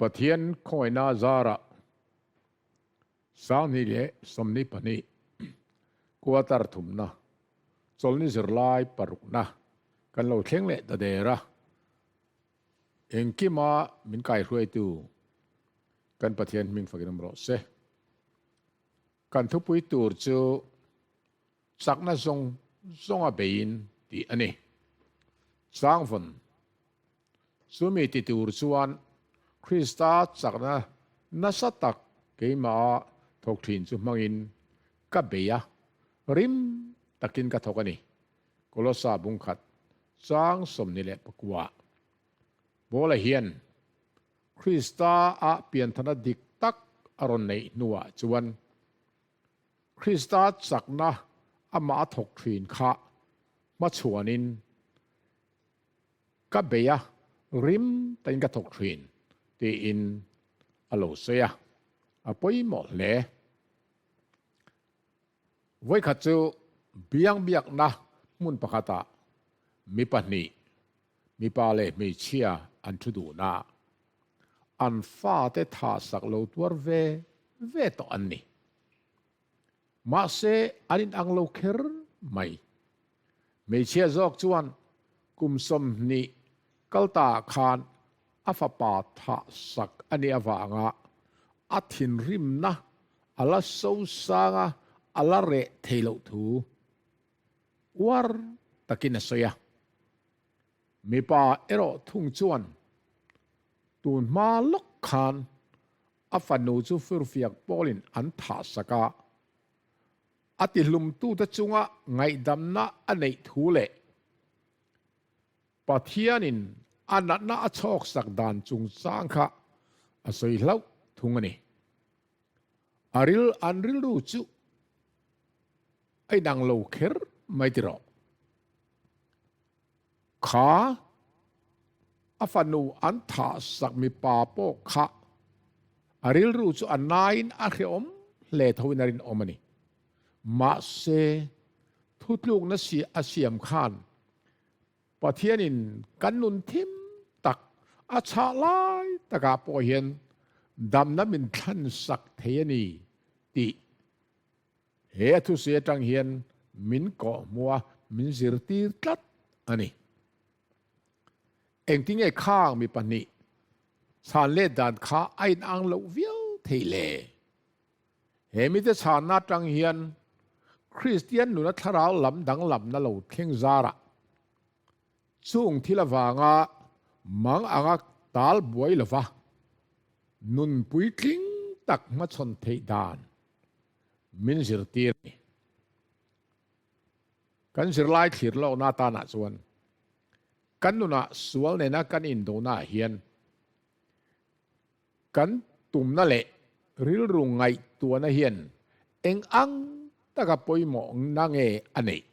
Pathian khawngaihna zarah 2022 quarter thumna chawlhni zirlai parukna kan lo thleng leh ta der a, engkima min kaihruaitu kan Pathian hming fakin awm rawh se. Kan thupui tur chu Chakna zawng zawnga beiin tih a ni. Changvawn, Chumi ti tur chuan Krista chakna nasa tak keimaha thawk thin chu hmangin ka bei a, rim takin ka thawk a ni. Kolosa bungkhat chang 24. Paula hian Krista-a pianthana dik tak a rawn neih hnuah chuan Krista chakna amah a thawk thin kha hmachhuanin ka bei a, rim tain ka thawk thin tiin a lo sawi a, a pawimawh hle. Vawikhat chu biangbiakna hmun pakhatah mi pahnih, mipa leh hmeichhia an thu duhna ah an fate thahsak lo tuar ve ve tawh an ni. Mahse an inang lo kher mai. Hmeichhia zawk chuan kum 20 kal ta ah khan a fapa thahsak a nih avanga a thinrimna a la sosanga a la reh thei loh thu uar takin a sawi a. Mipa erawh thung chuan tun hma lawk khan a fanu chu firfiak pawlin an thahsak a, a tihlumtute chunga ngaihdamna a neih thu leh Pathianin a natna a chhawksak dan chungchang kha a sawi hlauh thung a ni. A ril an rilru chu a inang lo kher mai tiraw. Kha a fanu an thahsak mipa pawh kha a rilru chu a nain a hrehawm hle thoin a rinawm a ni. Mahse, thutlukna si a siam khan Pathianin kan nun thim tak a chhah lai takah pawh hian damna min thlansak thei a ni tih he a thusawi atang hian min kawhhmuh a, min zirtir tlat a ni. Engtinge khang mi pahnih chhan let dan kha a inang loh viau thei le? He mite chhanna atang hian Kristian nuna thlarau lam danglamna lo thleng zarah chung thil avanga mang anga tal buai lova nun puitling tak hmachhawn theih dan min zirtir a ni. Kan zirlai thlir lawkna atanah chuan kan nunah sual nena kan indonaah hian Kan tumna leh rilru ngaihtuahna hian eng ang taka pawimawhna nge a neih?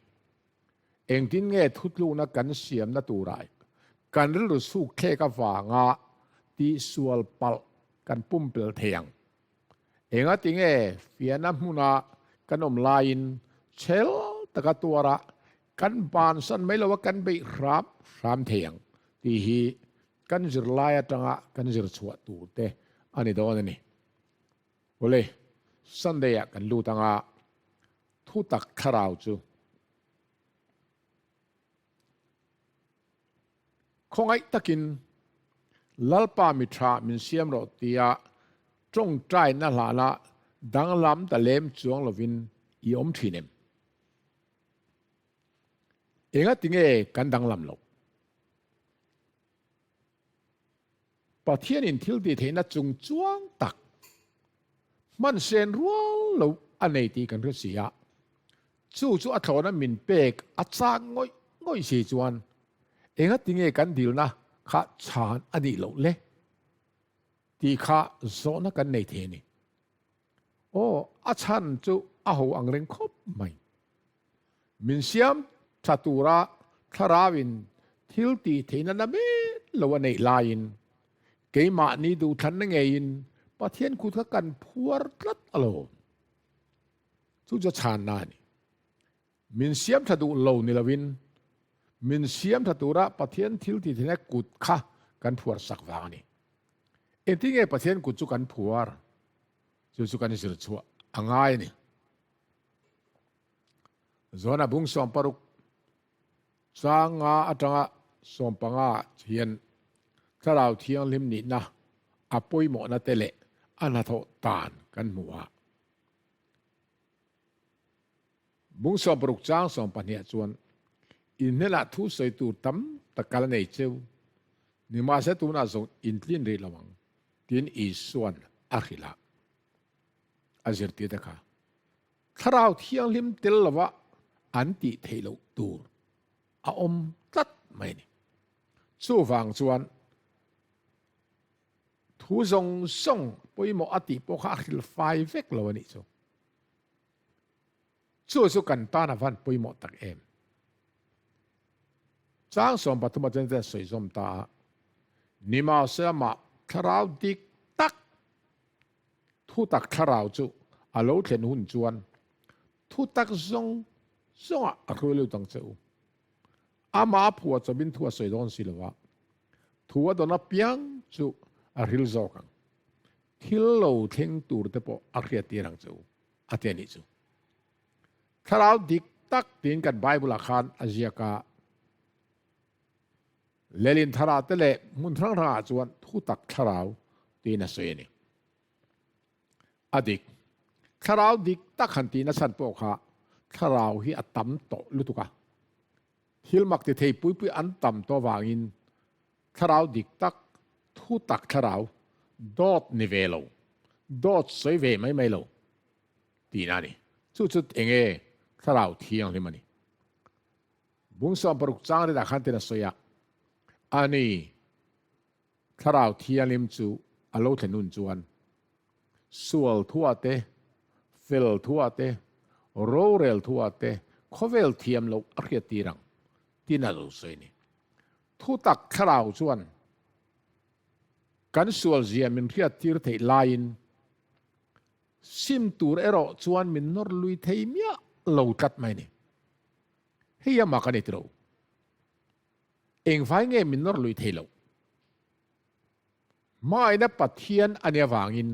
Engtin nge thutlukna kan siamna turah kan rilru sukthlek avanga tihsual palh kan pumpel thei ang? Engati nge fiahna hmuna kan awm laiin chhel taka tuara kan bansan mai loa kan beih hram hram thei ang tih hi Kan zirlai atanga kan zir chhuah tur te a ni dawn a ni. Awle, Sunday ah kan lut anga thutak thlarau chu khawngaih takin Lalpa mi tha min siam rawh tia tawngtaina hlana danglam ta lem chuang lovin i awm thin em? Engati nge kan danglam loh? Pathianin thil tih theihna chung chuang tak hman sen rual lo a nei tih kan hre si a, chu chu a thlawhna min pek a chak ngawih ngawih si chuan engati nge kan dilna kha chhan a nih loh le tih kha zawhna kan nei thei a ni. Aw, a chhan chu a ho ang reng khawp mai. Min siam tha tura thlarauin thil tih theihna na met lo a neih laiin keimahni duhthlanna ngeiin Pathian kut kha kan phuar tlat alawm. Chu chu a chhanna a ni. Min siam tha duh lo ni loin min siam tha tura Pathian thil tih theihna kut kha kan phuar sak vang a ni. Engtin nge Pathian kut chu kan phuar? Chu chu kan zir chhuah a ngai a ni. Zona bung 60 changa atanga 15 hian Thlarau Thianghlim nihna a pawimawhna te leh a hnathawh tan kan hmu a. Bung 60 chang 12 chuan in hnenah thu sawi tur tam tak kal a nei cheu, nimahse tunah zawng in tlin rih lo ang, tiin Isua'n a hrilh a. A zirtirte kha Thlarau Thianghlim tel lova an tih theih loh tur a awm tlat mai a ni. Chuvang chuan thu zawng zawng pawimawh a tih pawh kha a hrilh fai vek lo a nih chu. Chu chu kan tan a van pawimawh tak em. Chang 13 a chuan chuan sawi zawm ta a, Nimahsela mah thlarau dik tak, thutak thlarau chu a lo thlen hun chuan thutak zawng zawngah a hruai lut ang che u. Amah a phuah chawpin thu a sawi dawn si lo a, thu a dawn apiang chu a hril zawk ang. Thil lo thleng tur te pawh a hriattir ang che u, a ti a nih chu. Thlarau dik tak tiin kan Bible ah khan a ziak a, Lelin thara te leh hmun hrang hrangah chuan thutak thlarau tiin a sawi a ni. A dik. Thlarau dik tak han tihna chhan pawh kha thlarau hi a tam tawh lutuk a. Thil mak ti thei pui pui an tam tawh avangin thlarau dik tak, thutak thlarau, dawt ni ve lo, dawt sawi ve mai mai lo tihna a ni. Chu chu enge thlarau thianghlim a ni. Bung 60 chang rinah khan tin a sawi a, a ni, thlarau thianghlim chu a lo thlen hun chuan sual thuah te, fel thuah te, rorel thuah te khawvel thiam loh a hriat tir ang tin a lo sawi a ni. Thutak thlarau chuan kan sual zia min hriat tir theih laiin sim tur erawh chuan min nawr lui thei miah lo tlat mai a ni. Hei a mak a ni tiro. Engvai nge min nawr lui thei loh? Hmaina Pathian a nih avangin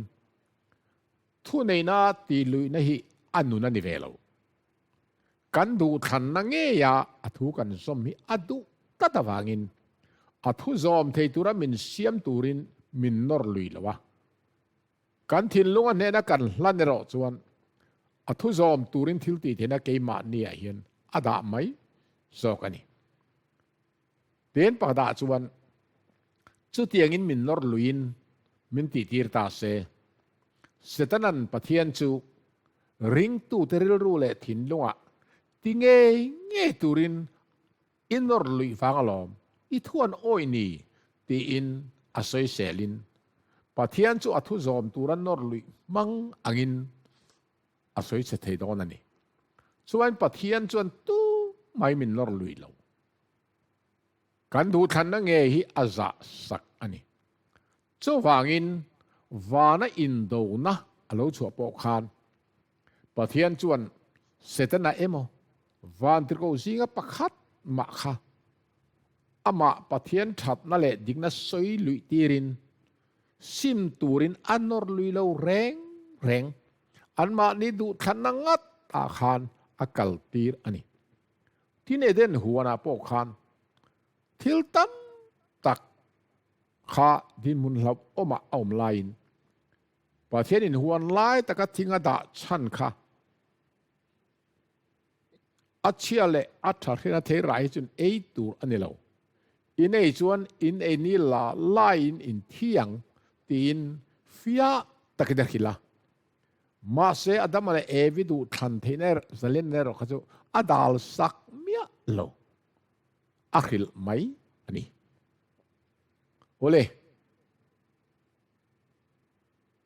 thuneihna tih luihna hi a nun a ni ve lo. Kan duhthlanna ngeia a thu kan zawm hi a duh tlat avangin a thu zawm thei tura min siam turin min nawr lui lo a. Kan thinlung a hnena kan hlan erawh chuan a thu zawm turin thil tih theihna keimahniah hian a dah mai zawk a ni. Tin pakhatah chuan chutiangin min nawr luiin min tihtir ta se. Setanan Pathian chu ringtute rilru leh thinlungah ti ngei ngei turin I nawr luih vang alawm, i thu an awih ni, tiin a sawiselin Pathian chu a thu zawm tura nawr luih hmang angin a sawi chhe thei dawn a ni. Chuan Pathian chuan tu mai min nawr luih lo. Kan duhthlanna nge hi a zah sak a ni. Chuvangin vana indona a lo chhuah pawh khan Pathian chuan Setana emaw vantirhkoh zinga pakhat mah kha amah Pathian thatna leh dikna sawi luih tirin sim turin a nawr lui lo reng reng. Anmahni duhthlanna ngat ah khan a kal tir a ni. Tin Eden huanah pawh khan thil tam tak kha dinhmun hlauhawmah a awm laiin Pathianin huan lai taka thing a dah chhan kha a chhia leh a tha hriat a thei rai hi chuan ei tur a ni lo. In ei chuan in ei ni la laiin in thi ang tiin fiah takin a hrilh a. Mahse Adama leh Evi duh thlan theihna erawh zalenna erawh kha chu a dal sak miah lo. A hrilh mai a ni. Awle.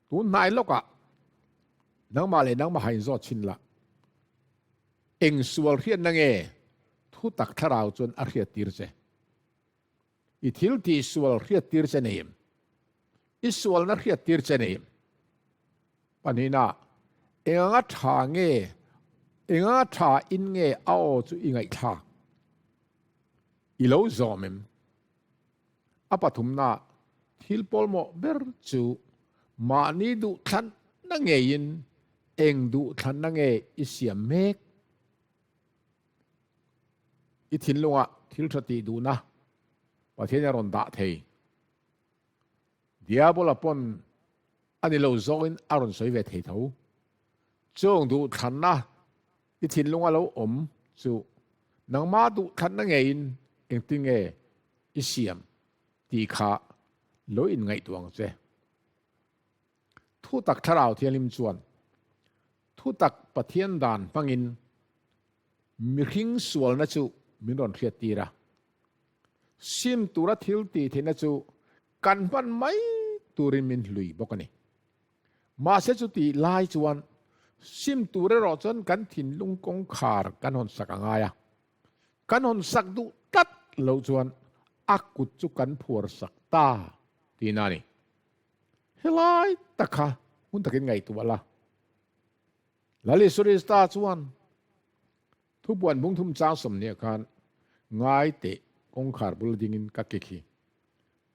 Tun hnai lawkah nangmah leh nangmah ha inzawt chhin la, eng sual hriatna nge thutak thlarau chuan a hriattir che? I thil tih sual hriattir che nei em? I sualna hriattir che nei em? Pahnihna, eng anga tha nge, eng anga tha in nge a aw chu i ngaihthlak? I lo zawm em? A pathumna. Thil pawlmawh ber chu mahni duhthlanna ngeiin eng duhthlanna nge i siam mek? I thinlungah thil tha tih duhna Pathian a rawn dah thei. Diabola pawn a ni lo zawkin a rawn sawi ve thei tho. Chung duhthlanna i thinlunga lo awm chu nangmah duhthlanna ngeiin engtin nge i siam tih kha lo inngaihtuah ang che. Thutak Thlarau Thianghlim chuan thutak Pathian dan hmangin mihring sualna chu min rawn hriattir a. Sim tura thil tih theihna chu kan hman mai turin min hlui bawk a ni. Mahse chutih lai chuan sim tur erawh chuan kan thinlung kawngkhar kan hawn sak a ngai a. Kan hawn sak duh tlat loh chuan a kut chu kan phuar sak ta tihna a ni. Helai tak kha hun takin ngaihtuah la. Lal Isua Krista chuan thupuan bungthum chang sawmhniah khan ngai teh kawngkhar bul dingin ka ke khi.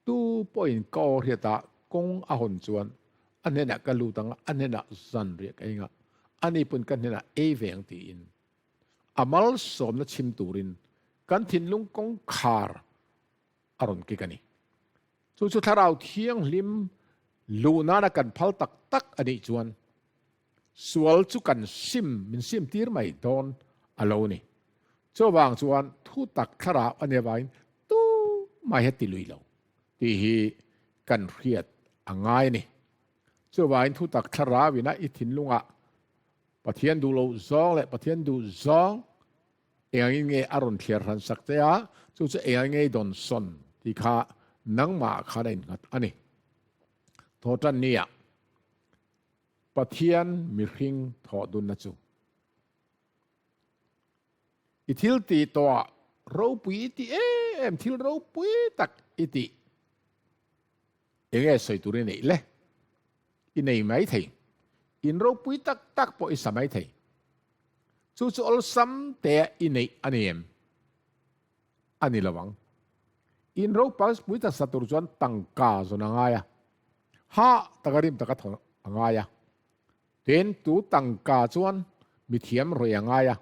Tu pawhin ka aw hriatah kawng a hawn chuan a hnenah ka lut ang a, a hnenah zan riah ka eng a, ani pawn ka hnenah ei ve ang tiin a malsawmna chhim turin kan thinlung kawngkhar a rawn kik a ni. Chu chu Thlarau Thianghlim luh nana kan phal tak tak a nih chuan sual chu kan sim, min sim tir mai dawn a lo ni. Chuvang chuan thu tak Thlarau a nih avangin tu mai hi a ti lui lo tih hi kan hriat a ngai a ni. Chuvangin thu tak Thlarau ina i thinlungah Pathian duh loh zawng leh Pathian duh zawng Engangin nge a rawn thliar hran sak che a, chu chu engangin nge i dawn sawn tih kha nangmah khan a innghat a ni. Thawhtan nia Pathian mihring thawh dunna chu i thil tih tawhah ropui i ti em em, thil ropui tak i tih enge sawi tur i neih le? I nei mai thei. In ropui tak tak pawh i sa mai thei. Chu chu awlsam te i neih a ni em? A ni lo ang. In ropui tak sa tur chuan tangka zawn a ngai a, hah taka rim taka thaw a ngai a, tin tu tangka chuan mithiam rawih a ngai a,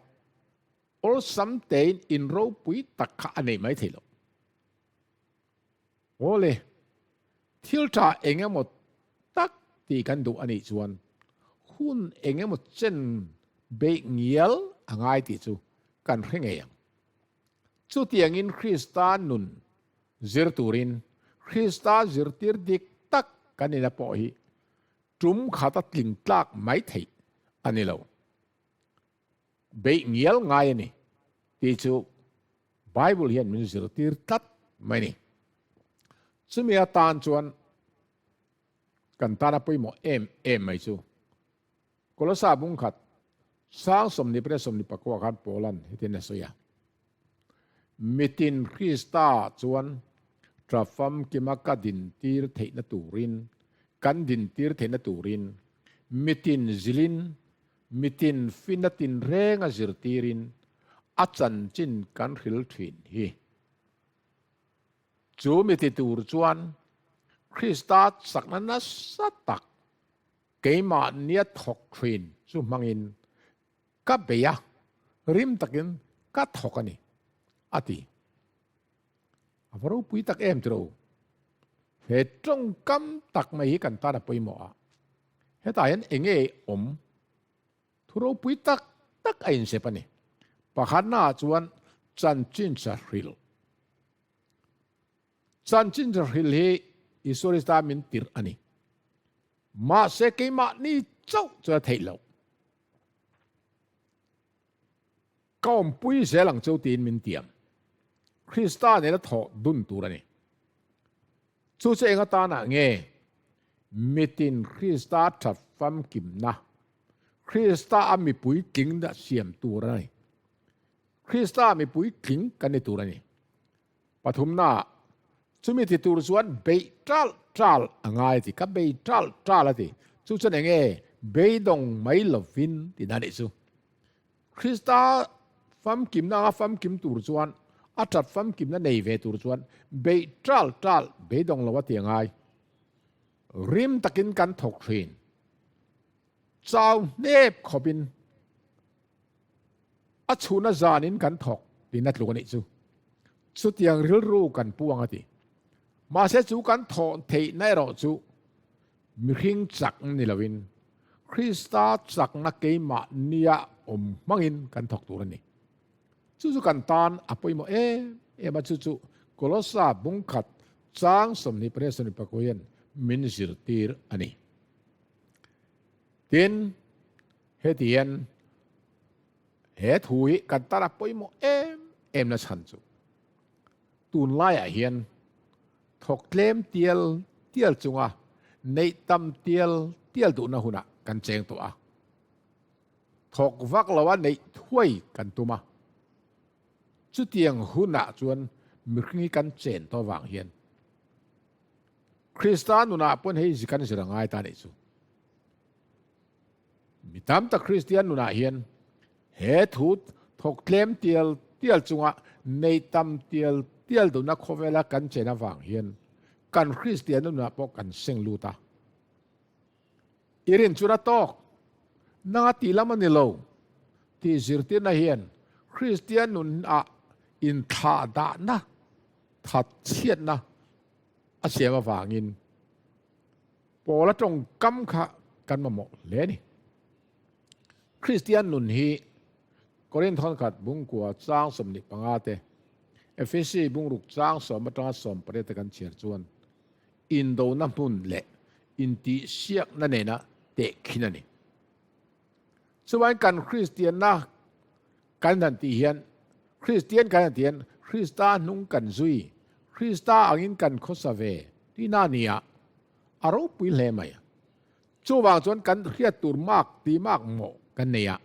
awlsam tein in ropui tak kha a neih mai thei lo. Awle, thil tha eng emaw tak tih kan duh a nih chuan hun eng emaw chen beih ngial a ngai tih chu kan hre ngei ang. Chutiangin Krista nun zir turin Krista zirtir dik tak kan ina pawh hi tum khata tling tlak mai theih a ni lo. Beih ngial ngai a ni tih chu Bible hian min zirtir tlat mai ni. Chumi atan chuan kan tana pawimawh em em mai chu Kolosa bungkhat sang 29 khan Paulan hetian a sawi a, Mitin Krista chuan tha famkima ka dintir theihna turin, kan dintir theihna turin mitin zilin Mitin fina tinrenga zirtirin a chanchin kan hril thin hi. Chu mi ti tur chuan Krista chakna nasa tak keimahnia thawk thin chu hmangin ka bei a, rim takin ka thawk a ni, a ti. A va ropui tak em tiro. He tawngkam tak mai hi kan tan a pawimawh a. Hetah hian eng nge awm thu ropui tak tak a insep a ni. Pakhatnaah chuan chanchincha hril. Chanchincha hril hi Isua Krista min tirh a ni. Mahse keimahni chauh chuan a theih loh. Ka awmpui zel ang cheu tiin min tiam. Krista nena thawh dun tur a ni. Chu chu eng atanah nge mitin Krista that famkimna, Krista a mipui tling siam tur a ni. Krista a mipui tling kan ni tur a ni. Pathumnaah, chumi ti tur chuan beih ṭalh ṭalh a ngai a ti. Ka bei ṭalh ṭalh a ti. Chu chuan eng nge beidawng mai lovin tihna a nih chu. Krista famkimna anga famkim tur chuan, a ṭhat famkimna nei ve tur chuan beih ṭalh ṭalh beidawng lo a ti a ngai. Rim takin kan thawk thin. Chau hnep khawpin a chhuna zanin kan thawk tiin a tluk a nih chu. Chutiang rilru kan pu ang a ti. Mahse chu kan thawh theihna erawh chu mihring chak ni loin Krista chakna keimah nia awm hmangin kan thawk tur a ni. Chu chu kan tan a pawimawh em em a, chu chu Kolossa bungkhat chang 28 26 hian min zirtir a ni. Tin, heti hian he thu hi kan tan a pawimawh em em na chhan chu tunlaiah hian thawk tlem tial tial chunga neih tam tial tial duhna hunah kan cheng tawh a. Thawk vak lo a neih thuai kan tum a. Chutiang hunah chuan mihring hi kan chen tawh vang hian Krista nunah pawn hei zi kan zir a ngai ta nih chu. Mi tam tak Kristian nunah hian he thu thawk tlem tial tial chunga nei tam tial tial duhna khawvela kan chen avang hian kan Kristian nunah pawh kan seng lut a. I rin chuan a tawk. Nanga tih lam a ni lo tih zirtirna hian Kristian nunah inthlahdahna thatchhiatna a siam avangin Paula tawngkam kha kan mamawh hle a ni. Kristian nun hi Korinth khat bungkua chang 25 te, Efesi bungruk chang sawm atanga 18 te kan chhiar chuan indona hmun leh intihsiakna nena tehkhin a ni. Chuan kan Kristianna kan han tih hian, Kristian kan han tih hian Krista hnung kan zui, Krista angin kan khawsa ve tihna a ni a, a ropui hle mai. Chuvang chuan kan hriat tur mak ti mak mawh kan nei a.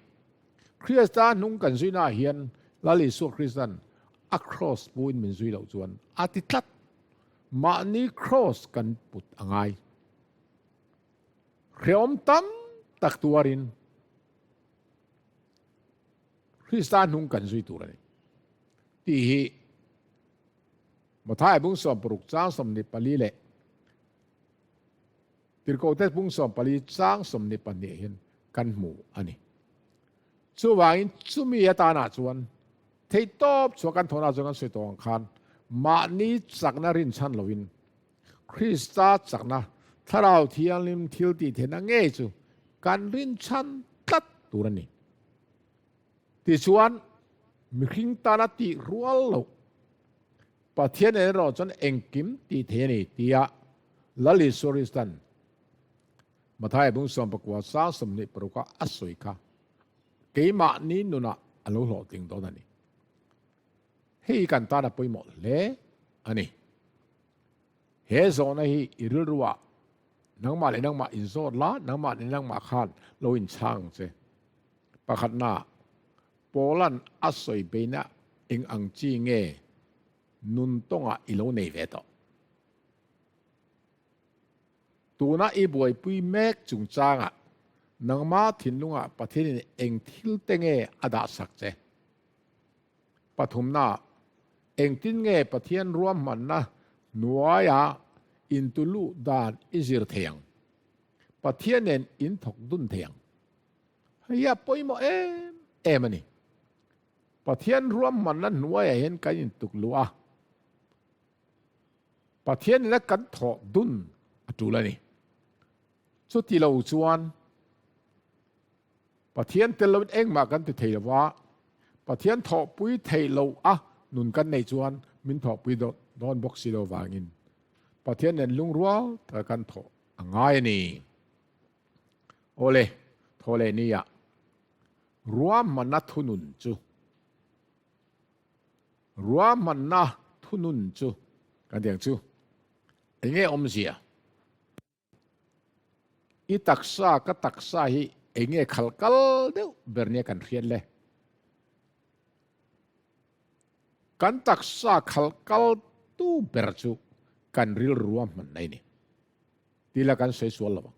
Krista hnung kan zuina ah hian Lal Isua Kristan a kraws puin min zui loh chuan a ti tlat. Mahni kraws kan put a ngai. Hreawm tam tak tuarin Krista hnung kan zui tur a ni. Tih hi Mathai bung 60 chang 24 leh Tirhkohte bung 14 chang 22 hian kan hmu a ni. Chuvangin chumi atanah chuan theihtawp chhuah kan thawhna chuan kan sawi tawh ang khan mahni chakna rinchhan loin Krista chakna Thlarau Thianghlim thil tih theihna ngei chu kan rinchhan tlat tur a ni. Tichuan mihring tana tih rual loh Pathian erawh chuan engkim tih thei a ni tia Lal Isua Kristan Mathai bung 19 sang 26 a a sawi kha keimahni nunah a lo hlawhtling dawn a ni. Hei kan tan a pawimawh hle a ni. He zawhna hi i rilruah nangmah leh nangmah inzawt la, nangmah leh nangmah khan lo inchhang ang che. Pakhatna, Paulan a sawi beina eng ang chi nge nun tawngah i lo nei ve tawh? Tuna i buaipui mek chungchangah nangma thinlungah Pathianin eng thil te nge a dahsak che? Pathumna, engtin nge Pathian ruahmanna hnuaia intuluh dan i zir thei ang? Pathian nen in thawk dun thei ang? Hei a pawimawh em em a ni. Pathian ruahmanna hnuaiah hian kan intukluh a. Pathian nena kan thawh dun a tul a ni. Chuti lo chuan Pathian tel loin engmah kan ti thei lo va, Pathian thawhpui theih lo a nun kan neih chuan min thawhpui dawn bawk si lo vangin Pathian nen lungrual taka kan thawh a ngai a ni. Awle, thaw leh nia ruahmanna thunun chu. Ruahmanna thunun chu kan tih ang chu enge awmzia? I taksa ka taksa hi enge khal kal deuh ber nia kan hriat le? Kan taksa khal kal tu ber chu kan rilru a hman mai ni. Tila kan sawi sual lo ang.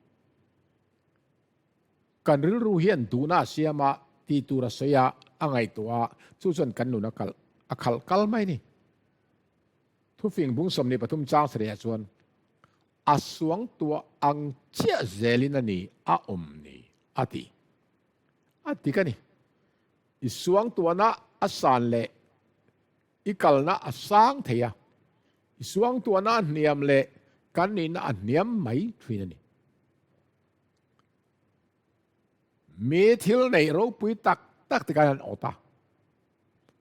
Kan rilru hian duhna a siam a, tih tur a sawi a, a ngaihtuah a, chu chuan kan nun a kalh a khalh kal mai a ni. Thufing bung 23 chang sarihah chuan. A suangtuah ang chiah zelin a ni a awm ni, a ti. A dik a ni. I suangtuahna a san leh i kalna a sang thei a, i suangtuahna a hniam leh kan nihna a hniam mai thin a ni. Mi thil neih ropui tak tak te khan an awt a,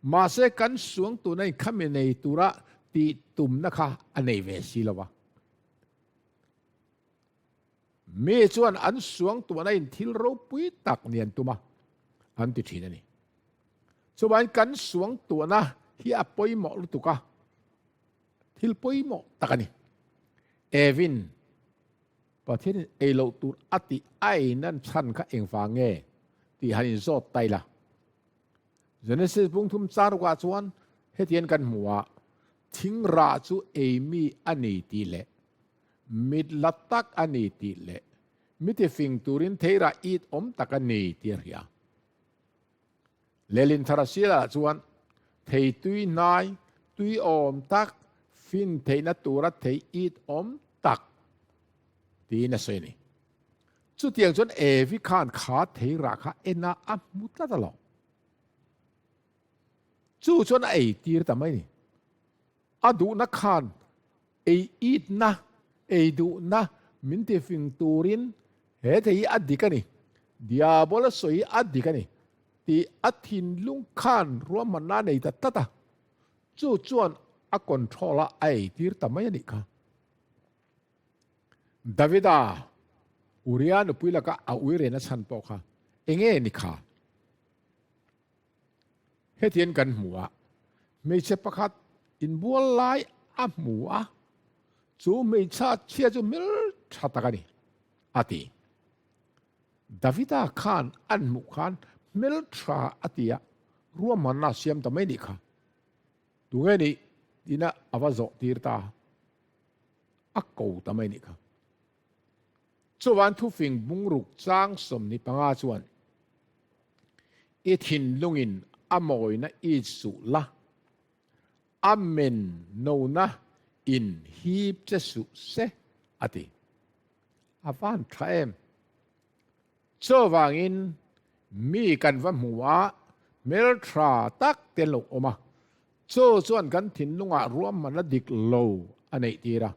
mahse kan suangtuahna in khami nei tura tih tumna kha a nei ve si lo a. Mi chuan an suangtuahna in thil ropui tak ni an tum a, an ti thin a ni. Chuvangin kan suangtuahna hi a pawimawh lutuk a, thil pawimawh tak a ni. Evin, Pathianin ei loh tur a tih a ei nan chhan kha engvang nge tih han inzawt ta ila. Genesis bung thum charukah chuan hetiang kan hmu a, Thing rah chu ei mi a ni tih leh Mit la tak a ni tih leh mi ti fing turin theirah it awm tak a ni tih a hria. Lelin thar a sialah chuan thei tui hnai, tui awm tak, fin theihna tura thei it awm tak tiin a sawi a ni. Chutiang chuan Evi khan kha theirah kha en a a hmu tlat alawm. Chu chuan a ei tir ta mai a ni. A duhna khan ei itna, ei duhna min ti fing turin he thei hi a dik a ni, Diabola sawi hi a dik a ni tih a thinlung khan ruahmanna a nei ta tlat a, chu chuan a control a, a eitir ta mai a nih kha. Davida, Uria nupui laka a uirena chhan pawh kha enge ni kha? Hetiang kan hmu a, hmeichhe pakhat inbual lai a hmu a, chu hmeichhia chhia chu hmeltha tak a ni, a ti. Davida khan an hmuh khan hmeltha a ti a, ruahmanna a siam ta mai nih kha. Tunge nih tina a va zawh tir ta, a ko ta mai nih kha. Chuvan thufing bungruk chang 25 chuan, I thinlungin a mawina i suh la, a men nona in hip che suh se, a ti. A van tha em? Chuvangin mi kan va hmu a, hmeltha tak te an lo awm a, chu chuan kan thinlungah ruahmanna dik lo a neih tir a.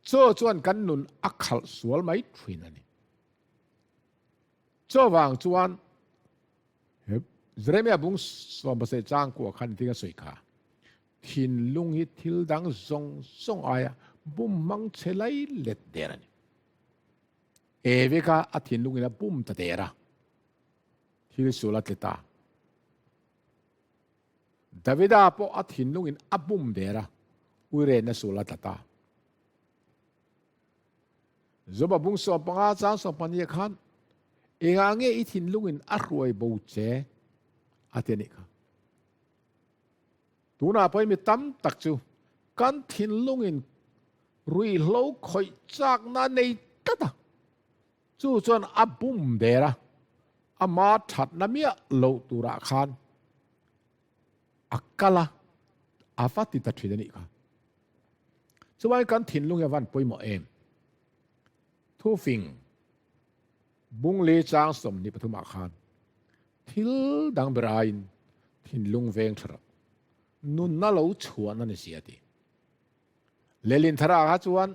Chu chuan kan nun a khalh sual mai thin a ni. Chuvang chuan Jeremia bung 17 chang kuah khan engtin a sawi kha? Thinlung hi thil dang zawng zawng aia bum hmang chhe lai let der a ni. Evi kha a thinlungin a bum ta der a, thil sual a tle ta. Davida pawh a thinlungin a bum der a, uirenna sual a tla ta. Joba bung 15 chang 12 khan engah nge i thinlungin a hruai bo che a ti a nih kha. Tunah pawhin mi tam tak chu kan thinlungin ruihhlo khawih chakna a nei tlat a, chu chuan a bum der a, ama thatna miah loh turah khan a kal a, a va ti ta thin a nih kha. Chuan kan thinlung hi a van pawimawh em? Thufing bung li chang 23 ah khan thil dang ber aiin thinlung veng tha rawh, nunna lo chhuahna ni si a ti. Lelin thar ah kha chuan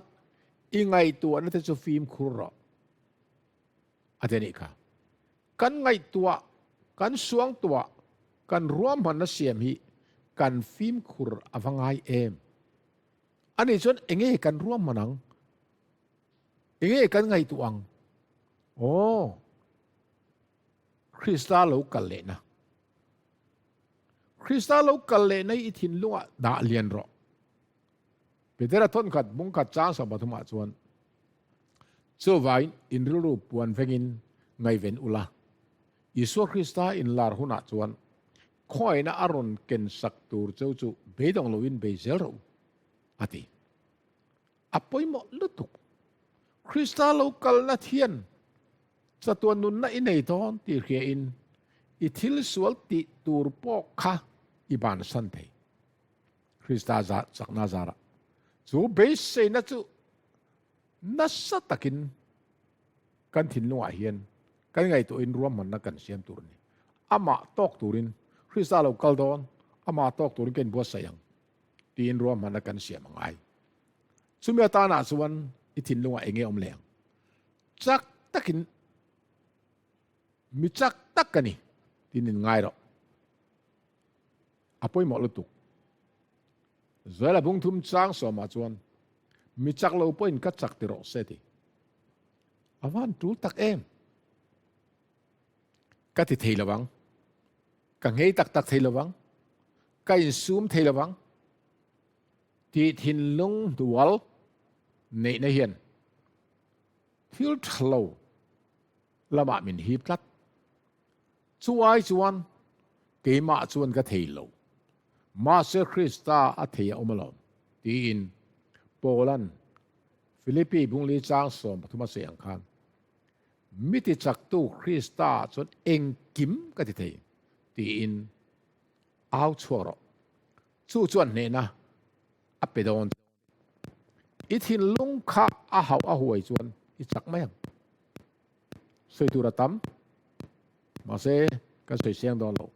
i ngaihtuahna te chu fimkhur rawh a ti a nih kha. Kan ngaihtuah, kan suangtuah, kan ruahmanna siam hi kan fimkhur a va ngai em? Ani chuan enge kan ruahman ang? Enge kan ngaihtuah ang? Aw, Krista lo kal lehna. Krista lo kal lehna hi i thinlungah dah lian rawh. Petera thawnkhat bungkhat chang 33 ah chuan Chuvain in rilru puan vengin ngaihven ula, Isua Krista inlar hunah chuan khawiaina a rawn ken sak tur cheu chu beidawng loin bei zel rawh u, a ti. A pawimawh lutuk. Krista lo kalna thian chatuan nunna i nei dawn tih hriain i thil sual tih tur pawh kha i bansan thei. Krista chakna zarah chu beiseina chu. nasa takin kan thinlungah hian kan ngaihtuahin ruahmanna kan siam tur a ni. Amah tawk turin Krista lo kal dawn, amah tawk turin ka inbuatsaih ang tiin ruahmanna kan siam a ngai. Chumi atanah chuan i thinlungah eng nge awm leh ang? Chak takin mi chak tak ka ni tiin in ngai rawh. A pawimawh lutuk. Zoela bungthum chang sawmah chuan mi chak lo pawhin ka chak ti rawh se ti. A van tul tak em? Ka ti thei lovang. Ka nghei tak tak thei lovang. Ka insum thei lovang. Tih thinlung hnual neihna hian thil tha lo lamah min hip tlat. Chu ai chuan keimah chuan ka thei lo, mahse Krista a thei a awm alawm, tiin Paula'n Philippi bungli chang 13 a sawi ang khan, Mi tichaktu Krista chuan engkim ka ti thei, tiin au chhuak rawh. Chu chuan hnehna a pe dawn. I thinlung kha a hauh a huai chuan i chak mai ang. Sawi tur a tam, mahse kan sawi siang dawn lo.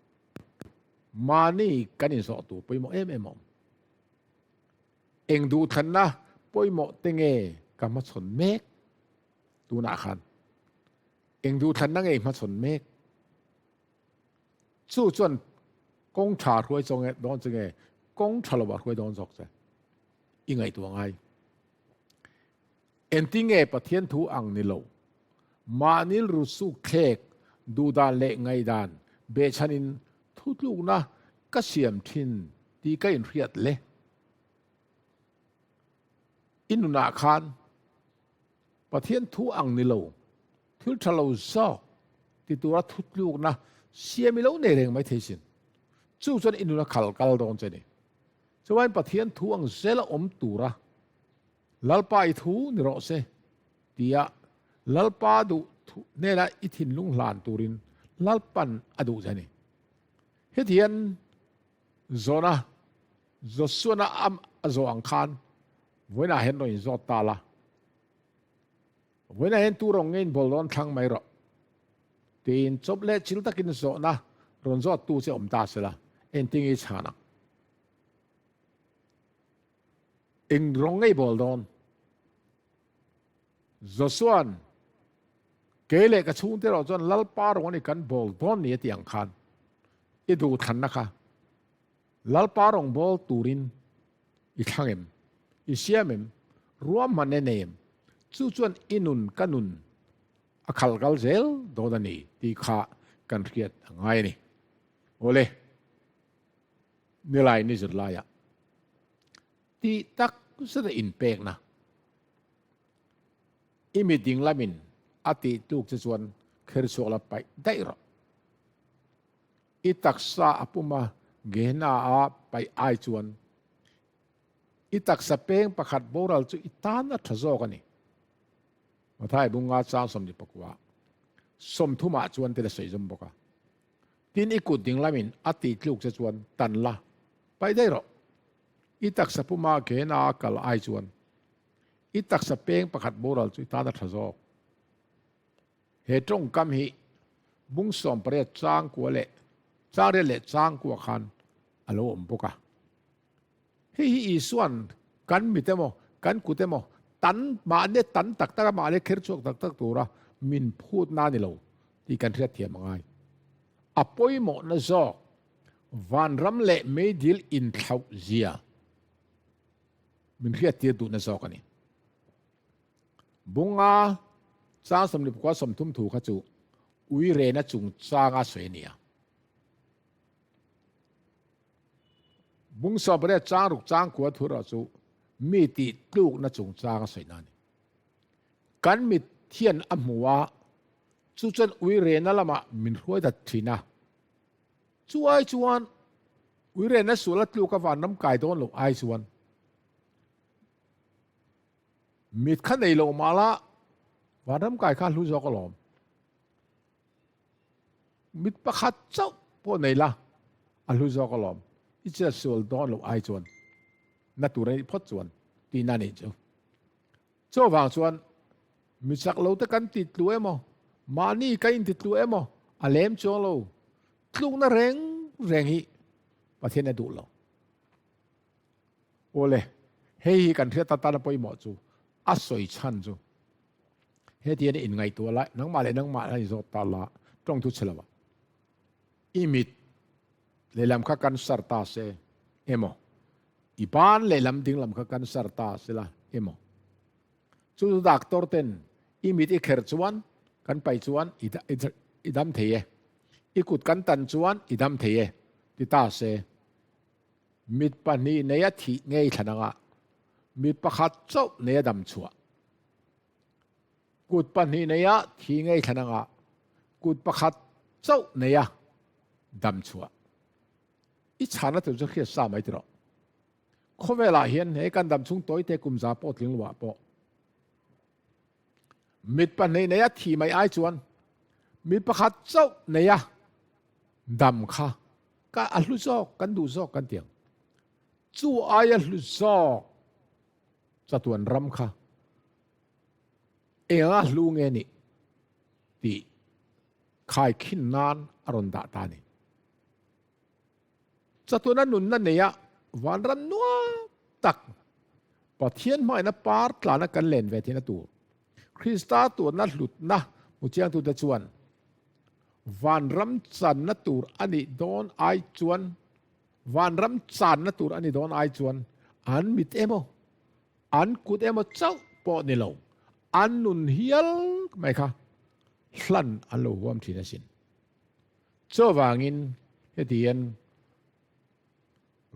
Mahni kan inzawh tur pawimawh em em a awm. Eng duhthlanna pawimawh te nge ka hmachhawn mek tunah khan? Eng duhthlanna nge i hmachhawn mek? Chu chuan kawng tha hruai chaw nge dawn che nge kawng tha lo ah hruai dawn zawk che i ngaihtuah ngai. Engtin nge Pathian thu ang ni lo mahni rusuk thlek duhdan leh ngaihdan behchhanin thutlukna ka siam thin tih ka inhriat le. I nunah khan Pathian thu ang ni lo thil tha lo zawk ti tura thutlukna siam i lo nei reng mai thei sin. Chu chuan i nuna khal kal dawn che ni. Chuan Pathian thu ang zela awm tura Lalpa i thu ni rawh se tia Lalpa duh thu hnena i thinlung hlan turin Lalpan a duh che ni. Hetihian Zawna Joshua-na a zawh ang khan vawiinah hian rawn inzawt ta la. Vawiinah hian tu rawng nge inbawl dawn thlang mai rawh tiin chawp leh chil takin zawhna rawn zawttu che awm ta sela, engtin nge i chhan ang? Eng rawng nge i bawl dawn? Joshua-a'n kei leh ka chhungte erawh chuan Lalpa rawng a ni kan bawl dawn ni a ti ang khan i duhthlanna kha Lalpa rawngbâwl tûrin i thlang em? I siam em? Ruahman e nei em? Chu chuan i nun ka nun a khal kal zel dawn a ni tih kha kan hriat a ngai a ni. Awle, nilai ni zirlaiah tih tak zeta inpekna i mi dinglamin a tih tluk che chuan kher chhuak la paih daih rawh. I taksa a pum a, Gehenna a paih ai chuan i taksa peng pakhat boral chu i tan a tha zawk a ni. Mathai bunga chang 24 30 ah chuan tel a sawi zawm bawk a. Tin i kut ding lamin a tih tluk che chuan tan la, paih daih rawh. I taksa puma Gehenna a kal ai chuan i taksa peng pakhat boral chu i tan a tha zawk. He tawngkam hi bung 18 chang kua leh chang riat leh chang kua khan a lo awm bawk a. Hei hi Isua'n kan mit emaw, kan kut emaw tan mahni tan tak tak a, mahni kher chhuak tak tak tura min phutna a ni lo tih kan hriatthiam a ngai. A pawimawhna zawk vanram leh meidil inthlauh zia min hriattir duhna zawk a ni. Bunga chang 24 30 thu kha chu ui rena chungchanga sawi a ni a. Bung 18 chang ruk chang kua thu erawh chu mi tih tlukna chungchanga sawina a ni. Kan mit hian a hmu a, chu chuan ui rena lamah min hruai dat thin a. Chu ai chuan ui rena sual a tluk a vanram kai dawn loh ai chuan Mit kha nei lo mah la, vanram kai kha hlu zawk alawm. Mit pakhat chauh pawh nei la, a hlu zawk alawm. I chet sual dawn loh ai chuan, na tur a nih phawt chuan tihna a nih chu. Chuvang chuan mi chak lo te kan ti tlu emaw, mahni kan inti tlu emaw a lem chuang lo. Tlukna reng reng hi Pathian a duh lo. Awle, hei hi kan hriat atana pawimawh chu a sawi chhan chu hetian inngaihtuah lai nangmah leh nangmah la inzawt ta la tawng thu chhe lo ah i mit lehlam kha cancer ta se emaw i ban lehlam dinglam kha cancer ta se la emaw chu chu doctor ten i mit i kher chuan kan pai chuan i dam thei e i kut kan tan chuan i dam thei e ti ta se. Mit pahnih neia thih ngei thlan anga mit pakhat chauh neia dam chhuah. Kut pahnih neia thih ngei thlan anga kut pakhat chauh neia dam chhuah. I chhana tur chu hriat sa mai tiraw. Khawvelah hian he kan dam chhung tawite kum za pawh tling loah pawh mit pahnih neia thih mai ai chuan mit pakhat chauh neia dam kha Ka a hlu zawk, kan duh zawk kan ti ang. Chu aia hlu zawk chatuan ram kha enga hlu nge nih tih khaikhin nan a rawn dah ta a ni. Chatuana nunna neia vanram nuam tak Pathian hmaina par tlana kan len ve theihna tur Krista tuanna hlutna hmu chiangtute chuan Vanram channa tur a nih dawn ai chuan Vanram channa tur a ni dawn ai chuan an mit emaw, an kut emaw chauh pawh ni lo, an nun hial mai kha hlan an lo huam thin asin. Chuvangin heti hian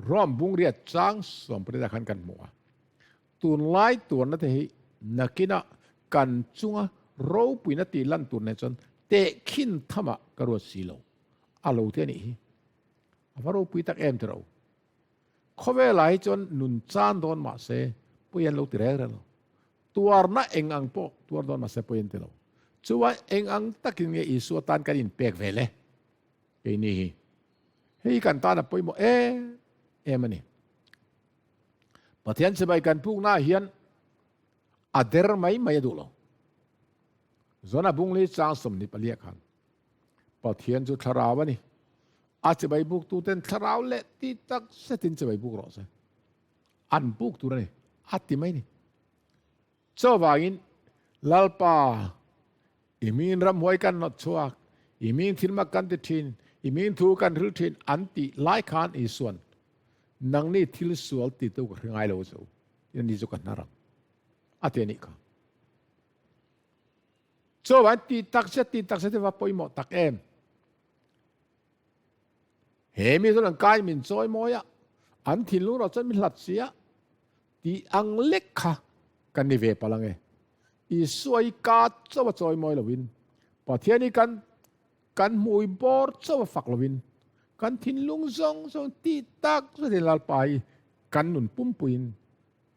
Rome bungriat chang sawmpariat ah khan kan hmu a, tunlai tuarna te hi nakinah kan chunga ropuina tih lan tur nen chuan tehkhin thamah ka ruat si lo. A lo te a nih hi. A va ropui tak em tiro. Khawvelah hi chuan nun chan dawn mah se pawi an lo ti reng reng lo. Tuarna eng ang pawh tuar dawn mah se pawi an ti lo. Chuan eng ang takin nge Isua tan kan inpek ve le? Keini hi hei kan tan a pawimawh em em a ni. Pathian chibai kan pukna ah hian a der mai mai a duh lo. Zona bungli chang 24 khan Pathian chu thlarau a ni. A chibai buk tu ten thlarau leh ti tak zetin chibai buk rawh se. An buk tur a ni. A ti mai ni. Chuvangin, Lalpa, i min ramhuai kan nawt chhuak, i min thilmak kan ti thin, i min thu kan hril thin an tih lai khan Isua'n, Nangni thil sual titu ka hre ngai lo zo, tiin ani chu ka hnar ang, a ti a nih kha. Chuvangin, tih takzet, tih takzet hi va pawimawh tak em? He mi chuan an kai min chawi mawi a, an thinlung erawh chuan min hlat si a, tih ang lek kha kan ni ve palh ang e. Isua hi ka chauh a chawi mawi lovin, Pathian hi kan kan hmui bawr chauh a fak lovin, kan thinlung zawng zawng tih tak zetin Lalpa hi kan nun pumpuiin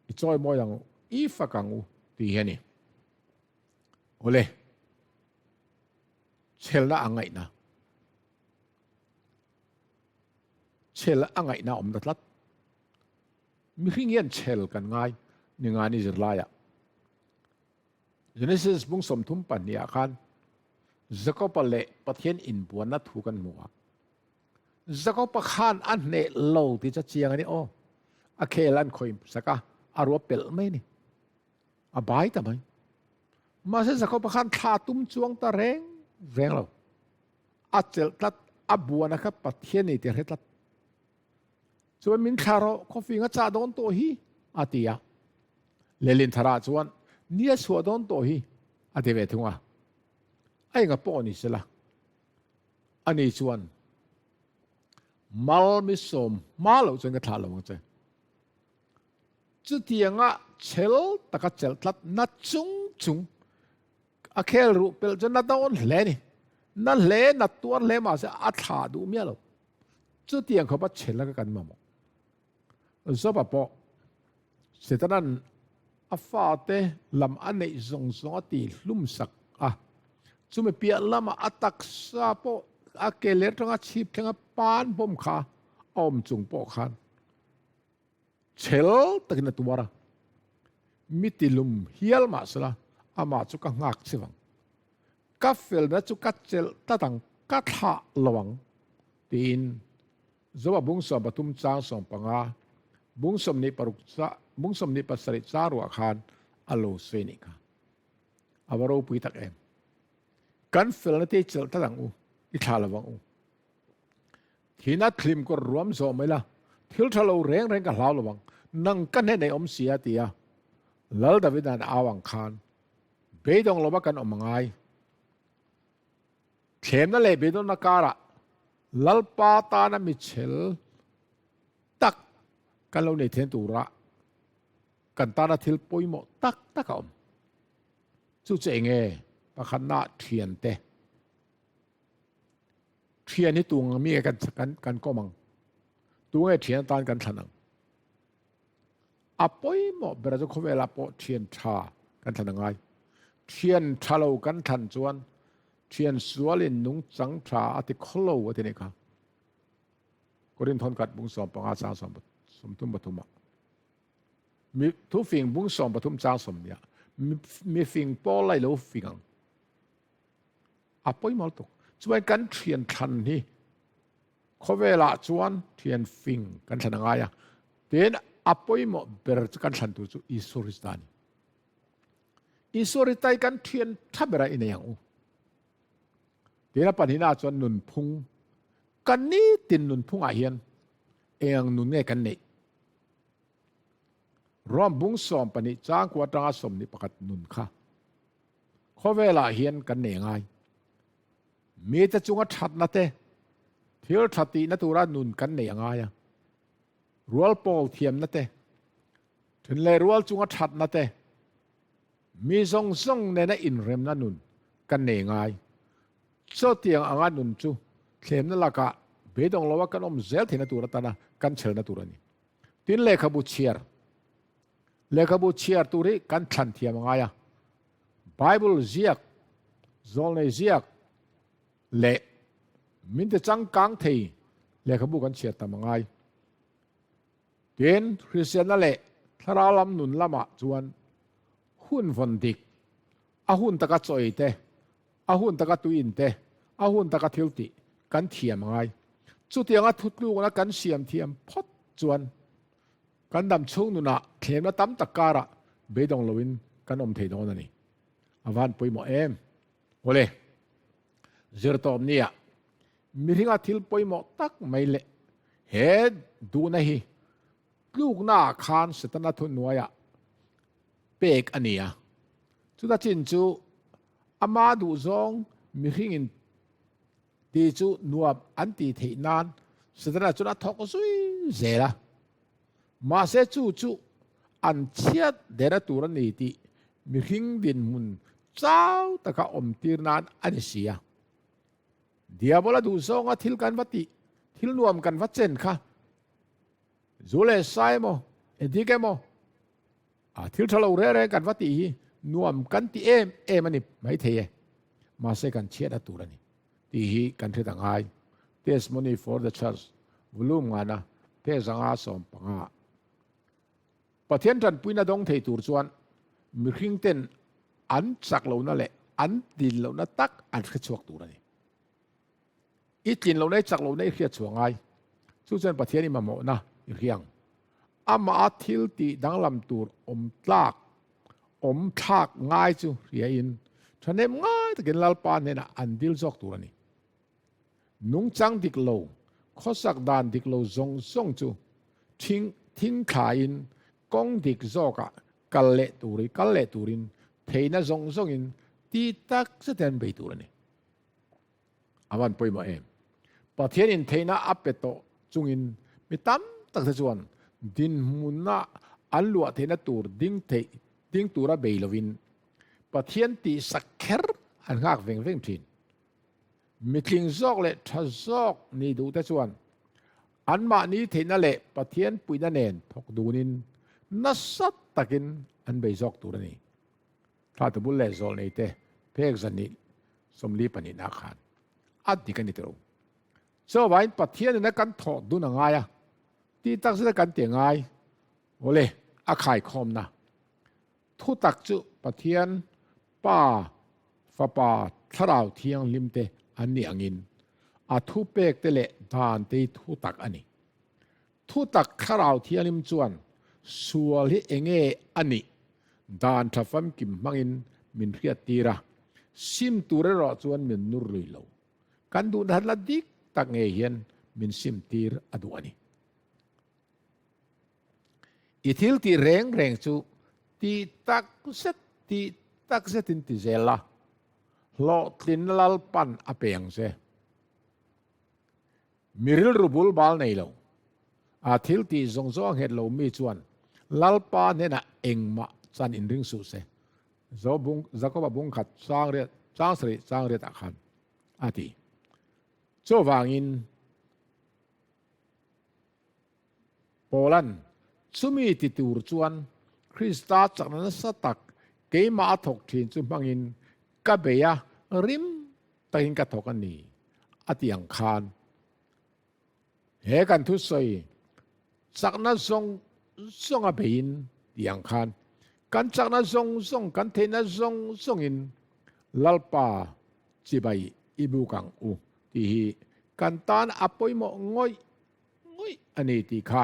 i chawi mawi ang u, i fak ang u tih hi a ni. Awle. Chhelna a ngaihna. Chhel a ngaihna awm ta tlat. Mihring hian chhel kan ngai ni ngai ni zirlaiah. Genesis bung 32 ah khan Jakoba leh Pathian inbuanna thu kan hmu a. Jakoba khan a hneh lo tih chu a chiang a ni aw. A khel an khawih sak a, a ruah pelh mai a ni. A bai ta mai. Mahse Jakoba khan thla tum chuang ta reng reng lo. A chelh tlat, a buana kha Pathian nei tih a hre tlat. Chuan min thla rawh, khawfing a chah dawn tawh hi, a ti a. Lelin tharah chuan ni a chhuah dawn tawh hi, a ti ve thung a. A enga pawh ni sela, ani chuan mal mi sawm hma loh chuan ka thlah lo ang che. Chutianga chhel taka chelh tlat na chung chung a khel ruh pelh chu na dawn hle a ni. Na hle, na tuar hle mahse a thlah duh miah lo. Chutiang khawpa chhel laka kan mamawh. Joba pawh Setana'n a fate lam a neih zawng zawng a ti hlum sak a. Chumi piah lamah a taksa pawh a ke ler tanga chhip thlenga pan bawm kha a awm chung pawh khan Chhel takin a tuar a. Mi tilum hial mah sela, amah chu ka nghak chiv ang. Ka felna chu ka chelh tlat ang, ka thlah lo ang, tiin Zoa bung 13 chang 15, bung 26 bung 27 chang ruah khan a lo sawi nih kha. A va ropui tak em! Kan felna te i chelh tlat ang u, i thlah lo ang u. Thina thlim kawr ruam zawh mai la, thil tha lo reng reng ka hlau lo ang, nang ka hnen ei awm si a ti a. Lal Davida'n au ang khan, Beidawng lova kan awm a ngai. Thlemna leh beidawnna karah Lalpa tana michhel tak kan lo nei then tura kan tana thil pawimawh tak tak a awm. Chu chu eng nge? Pakhatna thiante. Thian hi tung mi nge kan kan kan kawm ang? Tu nge thian atan kan thlan ang? A pawimawh ber chu khawvelah pawh thian tha kan thlan a ngai. Thian tha lo kan thlan chuan thian sualin nungchang tha a ti khawlo a ti nih kha. Korinthon khat bung 15 chang 33 ah. Mi thufing bung 13 chang 10 nia. Mi fing pawl lai lo fing ang. A pawimawh lutuk. Chuan kan thian thlan hi Khawvelah chuan thian fing kan thlan a ngai a, tin a pawimawh ber chu kan thlan tur chu Isua Krista a ni. Isua Krista hi kan thian tha berah i nei ang u. Tin a pahnihnaah chuan nunphung, kan nitin nunphungah hian eng ang nun nge kan neih? Rom bung 12 changkua atanga 21 nun kha khawvelah hian kan nei a ngai. Mite chunga thatna te, thil tha tihna tura nun kan neih a ngai a. Rual pawl thiamna te, then leh rual chunga thatna te, mi zawng zawng nena inremna nun kan nei a ngai. Chutiang anga nun chu thlemna lakah beidawng loa kan awm zel theihna tur atana kan chhelna tur a ni. Tin lehkhabu chhiar, lehkhabu chhiar tur hi kan thlan thiam a ngai a. Bible ziak, zawlnei ziak leh min ti changkang thei lehkhabu kan chhiar tam a ngai. Tin, hriselna leh thlarau lam nun lamah chuan hun vawn dik, a hun taka chaw ei te, a hun taka tui in te, a hun taka thil tih kan thiam a ngai. Chutianga thutlukna kan siam thiam phawt chuan Kan dam chhung nunah thlemna tam tak karah beidawng loin kan awm thei dawn a ni. A van pawimawh em? Awle, zirtawp nia mihringa thil pawimawh tak mai leh he duhna hi tluknaah khan Setana thuhnuaiah pek a ni a. Chuta chin chu ama duhzawng mihringin ti chu nuam an tih theih nan Setana chuan a thawk zui zel a. Mahse chu chu an chhiat dera tur a ni tih mihring dinhmun chau taka awm tir nan a ni si a. Diabola duhzawnga thil kan va tih, thil nuam kan va chen kha zu leh sa emaw, edik emaw, A thil tha lo reng reng kan va tih hi nuam kan ti em em a ni maithei e, mahse kan chhiat a tur a ni tih hi kan hre ta ngai. Testimony for the Church volume ngana page anga 15. Pathian tanpuina dawng thei tur chuan mihring ten an chak lohna leh an tlin lohna tak an hre chhuak tur a ni. I tlin lohna i chak lohna i hriat chhuah ngai. Chu chuan Pathian i mamawhna i hriang. Amah a thil tih danglam tur awm tlak, awm thlak ngai chu hriain thahnem ngai takin Lalpa hnenah an dil zawk tur a ni. Nungchang dik lo, khawsak dan dik lo zawng zawng chu thing thing thlain kawng dik zawkah kal leh turin kal leh turin theihna zawng zawngin ti tak zetin an bei tur a ni. A van pawimawh em? Pathian in theihna a pe tawh chungin mi tam tak te chuan dinhmunna an luah theihna tur ding theih ding tura bei lovin Pathian tihsak kher an nghak veng veng thin. Mitling zawk leh tha zawk ni duh te chuan anmahni theihna leh Pathian puihna nen thawk dunin nasa takin an bei zawk tur a ni. Thla tubul leh zawl nei te phek zan 42 na khan a dik a ni tawh. Chuvain Pathian in a kan thawh dun a ngai a, tih tak zet a kan ti a ngai. Awle, a khaikhawmna. Thutak chu Pathian, Pa, Fapa, Thlarau Thianghlim te an nih angin a thupek te leh dan te hi thutak a ni. Thutak Thlarau Thianghlim chuan sual hi enge a nih dan tha famkim hmangin min hriattir a, sim tur erawh chuan min nur lui lo. Kan duhna la dik tak ngei hian min simtir a duh a ni. I thil tih reng reng chu tih tak zet tih tak zetin ti zel la, hlawhtlinna Lalpan a pe ang che. Mi rilru bul bal nei lo, a thil tih zawng zawng a nghet lo mi chuan Lalpa hnenah engmah chan inring suh se. Zo bung Jakoba bung khat chang riat chang sarih chang riat ah khan a ti. Chuvangin Paulan chumi ti tur chuan Krista chakna nasa tak keimah a thawk thin chu hmangin ka bei a, rim takin ka thawk a ni a ti ang khan he kan thusawi chakna zawng zawng a beiin ti ang khan kan chakna zawng zawng kan theihna zawng zawngin Lalpa chibai i buk ang u tih hi kan tan a pawimawh ngawih ngawih a ni tih kha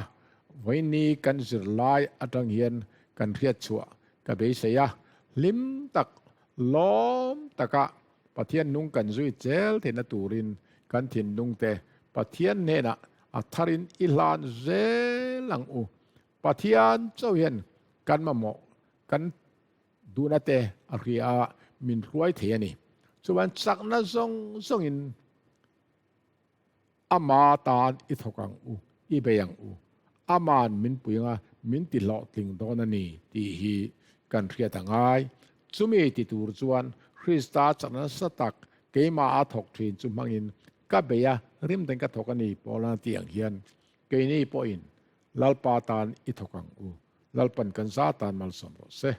vawiinni kan zirlai atang hian kan hriat chhuah ka beisei a, hlim tak lawm taka Pathian nung kan zui chel theihna turin kan thinlungte Pathian hnenah a tharin i hlan zel ang u. Pathian chauh hian kan mamawh kan duhna te a hria a, min hruai thei a ni. Chuan chakna zawng zawngin Ama tan i thawk ang u, i bei ang u. Ama'n min pui anga min ti hlawhtling dawn a ni tih hi kan hriat a ngai. Chumi ti tur chuan Krista chakna nasa tak keimah a thawk thin chu hmangin ka bei a, rim ten ka thawk a ni Paula'n a tih ang hian keini pawhin Lalpa tan i thawk ang u. Lalpan kan za tan malsawm rawh se.